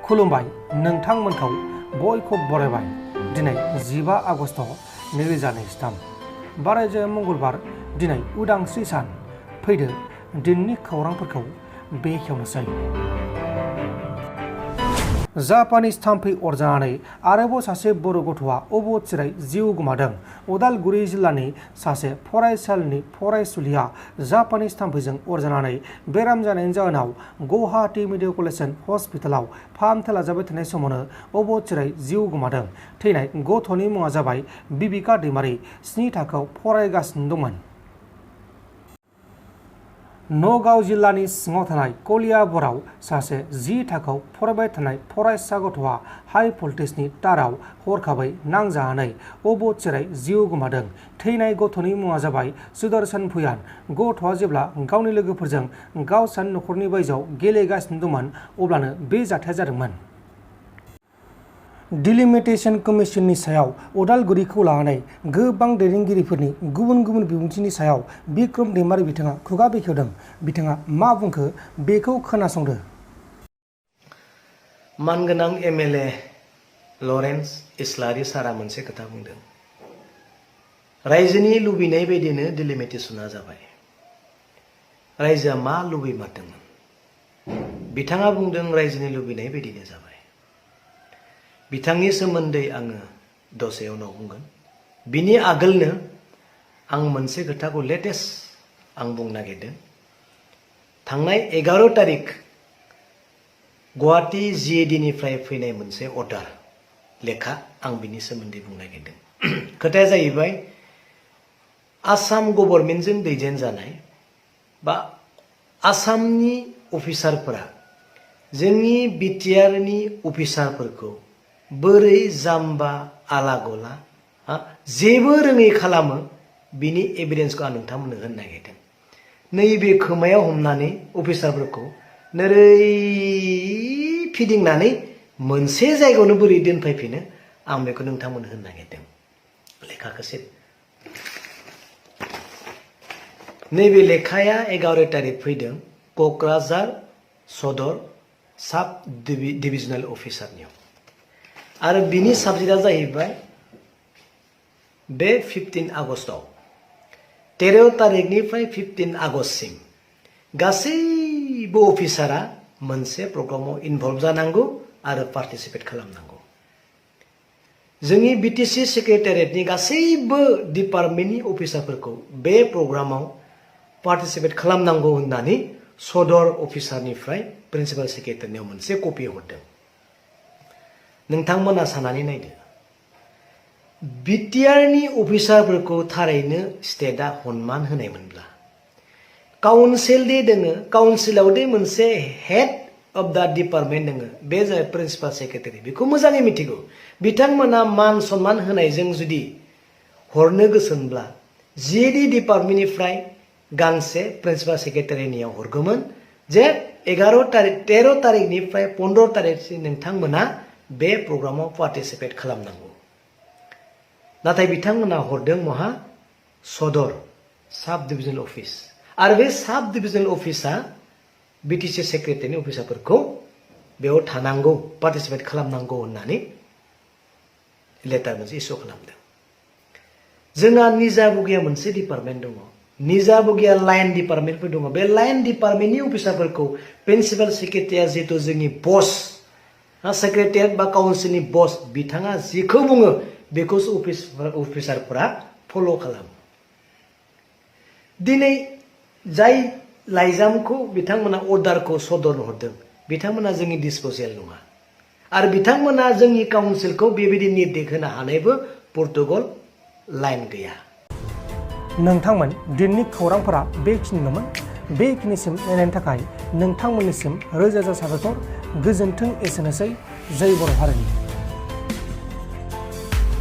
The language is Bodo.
खुलुमबाय नोंथांमोनखौ बयखौ बरायबाय दिनै 15 आगस्ट 2023 बारायजो मंगलबार दिनै उदांस्रि सान फैदो दिननि खौरांफोरखौ बेखेवनोसै। जापानिज थाम्फै अरजानानै आरोबाव सासे बर' गथ'आ अबथिरायै जिउ गोमादों। उदालगुरि जिल्लानि सासे फरायसालिनि फरायसुलिया जापानिज थाम्फैजों अरजानानै बेराम जानायनि जाहोनाव गुवाहाटी मेडिकेल कलेज एन्ड हस्पिटालाव फाहामथाय लाजाबाय थानाय समावनो अबथिरायै जिउ गोमादों। थैनाय गथ'नि मुङा जाबाय बिबिका दैमारि, 7 थाखोआव फरायगासिनो दंमोन। नगाव जिल्लानि सिङाव थानाय कलियाबराव सासे 10 थाखोआव फरायबाय थानाय फरायसा गथ'आ हाइ भल्टेजनि ताराव हरखाबै नांजानानै अबथिरायै जिउ गोमादों। थैनाय गथ'नि मुङा जाबाय सुदर्शन भुयान। गथ'आ जेब्ला गावनि लोगोफोरजों गावसानि नखरनि बायजोआव गेलेगासिनो दंमोन अब्लानो बे जाथाया जादोंमोन। डिलिमिटेशन कमिसननि सायाव उदालगुरिखौ लानानै गोबां दैदेनगिरिफोरनि गुबुन गुबुन बिबुंथिनि सायाव बिक्रम दैमारि बिथाङा खुगा बेखेवदों। बिथाङा मा बुंखो बेखौ खोनासंदो। मानगोनां एमएलए लरेन्स इस्लारि सारा मोनसे खोथा बुंदों। रायजोनि लुबैनाय बायदिनो डिलिमिटेशना जाबाय। रायजोआ मा लुबैमारदोंमोन बिथाङा बुंदों रायजोनि लुबैनाय बायदिनो जाबाय। बिथांनि सोमोन्दै आङो दसे उनाव बुंगोन। बिनि आगोलनो आं मोनसे खोथाखौ लेटेस्ट आं बुंनो नागिरदों। थांनाय 11 तारिख गुवाहाटी जिएडि निफ्राय फैनाय मोनसे अर्डार लेखा आं बिनि सोमोन्दै बुंनो नागिरदों। खोथाया जाहैबाय आसाम गभर्नमेन्टजों दैदेनजानाय बा आसामनि अफिसारफोरा जोंनि बिटिआरनि अफिसारफोरखौ बोरै जाम्बा आला गला जेबो रोङै खालामो बिनि एभिडेन्सखौ आं नोंथांमोननो होनो नागिरदों। नैबे खोमायाव हमनानै अफिसारफोरखौ नोरै फिदिंनानै मोनसे जायगायावनो बोरै दोनफैफिनो आं बेखौ नोंथांमोननो होनो नागिरदों। लेखाखौसो नैबे लेखाया 11 तारिख फैदों क'क्राझार सदर साब डिभिजनेल अफिसारनियाव आरो बिनि साबजेक्टआ जाहैबाय बे 15 आगस्टआव 13 तारिखनिफ्राय 15 आगस्टसिम गासैबो अफिसारा मोनसे प्रग्रामाव इनभल्भ जानांगौ आरो पार्टिसिपेट खालामनांगौ। जोंनि बिटिसि सेक्रेटारियेटनि गासैबो डिपार्टमेन्टनि अफिसारफोरखौ बे प्रग्रामाव पार्टिसिपेट खालामनांगौ होननानै सदर अफिसारनिफ्राय प्रिन्सिपाल सेक्रेटारिनियाव मोनसे कपि हरदों। नोंथांमोना साननानै नायदो बिटिआरनि अफिसारफोरखौ थारैनो स्टेटआ सनमान होनायमोनब्ला काउन्सिल दे दोङो, काउन्सिलाव दे मोनसे हेड अफ दा डिपार्टमेन्ट दोङो, बे जाबाय प्रिन्सिपाल सेक्रेटारि। बेखौ मोजाङै मिथिगौ। बिथांमोना मान सन्मान होनायजों जुदि हरनो गोसोब्ला जिएडि डिपार्टमेन्टनिफ्राय गांसे प्रिन्सिपाल सेक्रेटारिनियाव हरगौमोन जे 13 तारिखनिफ्राय 15 तारिखसिम नोंथांमोना बे प्रग्रामाव पार्टिसिपेट खालामनांगौ। नाथाय बिथांमोना हरदों महा सदर साब डिभिजनेल अफिस आरो बे साब डिभिजनेल अफिसा बिटिसि सेक्रेटारिनि अफिसारफोरखौ बेयाव थानांगौ पार्टिसिपेट खालामनांगौ होननानै लेटार मोनसे इस्यु खालामदों। जोंहा निजाबुगिया मोनसे डिपार्टमेन्ट दङ, निजाबुगिया लाइन डिपार्टमेन्टफोर दङ। बे लाइन डिपार्टमेन्टनि अफिसारफोरखौ प्रिन्सिपाल सेक्रेटारिया जिहेतु जोंनि बस सेक्रेटारियेट बा काउन्सिलनि बस बिथाङा जिखौ बुङो बेखौसो अफिसारफोरा फल' खालामो। दिनै जाय लाइजामखौ बिथांमोना अर्डारखौ सदरनो हरदों बिथांमोना जोंनि डिसप'जेल नङा आरो बिथांमोना जोंनि काउन्सिलखौ बेबायदि निर्देश होनो हानायबो पर्टुगल लाइन गैया। नोंथांमोन दिननि खौरांफोरा बेखिनिल'मोन। बेखिनिसिम नायनायनि थाखाय नोंथांमोननिसिम रोजा रोजा साबायखर। गोजोन्थों। एसेनोसै। जय बर' हारिनि।